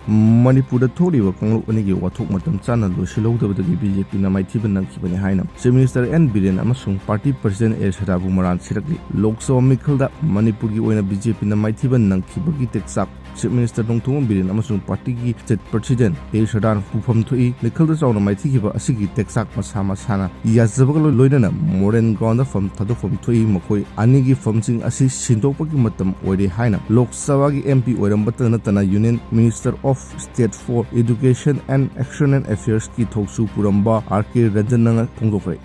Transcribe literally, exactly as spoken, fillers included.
ꯃꯅꯤꯄꯨꯔꯗ ꯊꯣꯛꯂꯤꯕ ꯀꯥꯡꯂꯨꯞ ꯑꯅꯤꯒꯤ ꯋꯥꯊꯣꯛ ꯃꯇꯝ ꯆꯥꯅ ꯂꯣꯏꯁꯤꯜꯍꯧꯗꯕꯗꯒꯤ ꯕꯤ ꯖꯦ ꯄꯤꯅ ꯃꯥꯏꯊꯤꯕ ꯅꯪꯈꯤꯕꯅꯤ ꯍꯥꯏꯅ Chief Minister N Biren ꯑꯃꯁꯨꯡ party president ꯑꯦ ꯁꯗꯥꯕꯨ ꯃꯔꯥꯜ ꯁꯤꯔꯛꯂꯤ꯫ ꯂꯣꯛ ꯁꯚꯥ ꯃꯤꯈꯜꯗ ꯃꯅꯤꯄꯨꯔꯒꯤ ꯑꯣꯏꯅ ꯕꯤ ꯖꯦ ꯄꯤꯅ ꯃꯥꯏꯊꯤꯕ ꯅꯪꯈꯤꯕꯒꯤ ꯇꯦꯛꯆꯥꯛ Chief Minister ꯅꯣꯡꯊꯣꯝꯕꯝ ꯕꯤꯔꯦꯟ ꯑꯃꯁꯨꯡ party ꯒꯤ state president ꯑꯦ ꯁꯗꯥꯅ ꯄꯨꯐꯝ ꯊꯣꯛꯏ꯫ ꯃꯤꯈꯜꯗ ꯆꯥꯎꯅ ꯃꯥꯏꯊꯤꯈꯤꯕ ꯑꯁꯤꯒꯤ ꯇꯦꯛꯆꯥꯛ ꯃꯁꯥ ꯃꯁꯥꯅ ꯌꯥꯖꯕꯒ ꯂꯣꯏꯅꯅ moral ground ꯗ ꯐꯝ ꯊꯥꯗꯣꯛꯐꯝ ꯊꯣꯛꯏ꯫ ꯃꯈꯣꯏ ꯑꯅꯤꯒꯤ ꯐꯝꯁꯤꯡ ꯑꯁꯤ ꯁꯤꯟꯗꯣꯛꯄꯒꯤ ꯃꯇꯝ ꯑꯣꯏꯔꯦ ꯍꯥꯏꯅ ꯂꯣꯛ ꯁꯚꯥꯒꯤ M P ꯑꯣꯏꯔꯝꯕꯇ ꯅꯠꯇꯅ Union Minister of State for Education and External Affairs ꯀꯤ ꯊꯧꯁꯨ ꯄꯨꯔꯝꯕ R K ꯔꯟꯖꯟꯅ ꯐꯣꯡꯗꯣꯛꯈ꯭ꯔꯦ꯫